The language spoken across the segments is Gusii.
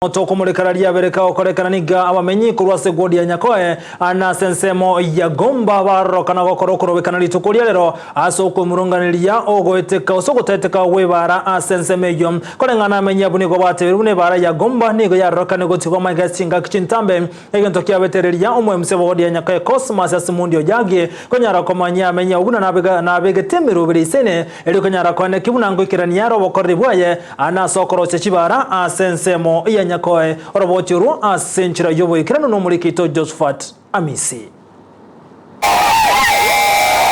Omoto riabereka okorekana niga abamenyi korwa ase ward ya Nyakoe na ase ensemo ya Gomba barorokana gokora okorobekana rituko ria rero ase okwemurunganeria ogoeteka ase ogoteteka gw'ebara ase ensemo eyio. Koreng'ana amenyi abwo nigo batebirie buna ebara ya Gomba nigo yarorokane gotigwa amaiga ase chingaki chintambe egento kiabetereria omoemisia bwa ward ya Nyakoe Cosmas ase Mundi Oyagi konyara komanyia amenyi abwo buna nabegete emerobere isene erio konyara koeneki buna ngoikerania are obokoreri bwaye Aa nase okorosia chibara ase ensemo ya Nyakoe, oroboti orwo ase enchera y'oboikeranu nomoriki oito Josephat Amisi.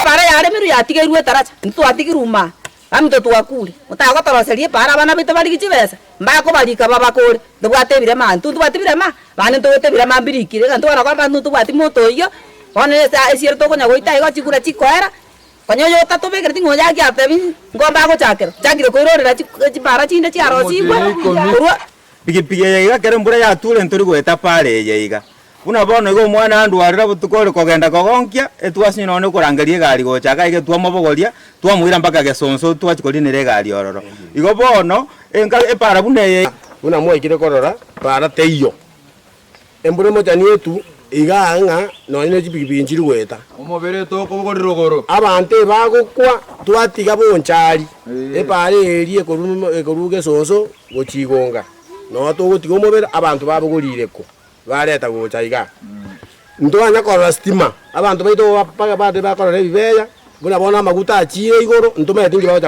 Epaara yaremirwe yatigeirwe etaracha, intwe twatigirwe ime aa, aminto twakure. Motagotoroseria epaara abana baito barigie chibesa, mbakobarika babakore, ntobwate ebirema intwe ntobwati birema, bande ntobwate ebirema mbirikire, egento bono kwamba intwe ntobwati monto oyio, bono ase esiero tokonya goita igo chikura chikoera. Konya oyo otatobekereti ng'a oyo agiatebi ngombe agochakera, ochakire koirorera chipara chinde chiarosigwe korwa. Pigipigi eye iga ekero embura yature ntori goeta para eye iga. Buna bono iga omwana andwarire botuko ore kogenda kogonkia, etwasinywa nonya okorangeria egari gocha iga iga twamobogoria, twamoira mpaka gesonso twachia korinera egari ororo. Igo bono, enka epara buna eye. Buna mwaikire korora, para teiyo. Embura emochani etu igaa ng'a nonya ne chipigipigi nchiri goeta. Omobere tokobogori rogoro. Abanto ebagokwa twatiga bonchari, epaara eria ekorwa gesonso gochia igonga, noo togotiga omobere abanto babogorire ko, bareta gocha igaa. Ntwanya korora stima, abanto baito bade bakorora ebibeya, buna bono amaguta achiire igoro, ntomanyeti nki bagocha.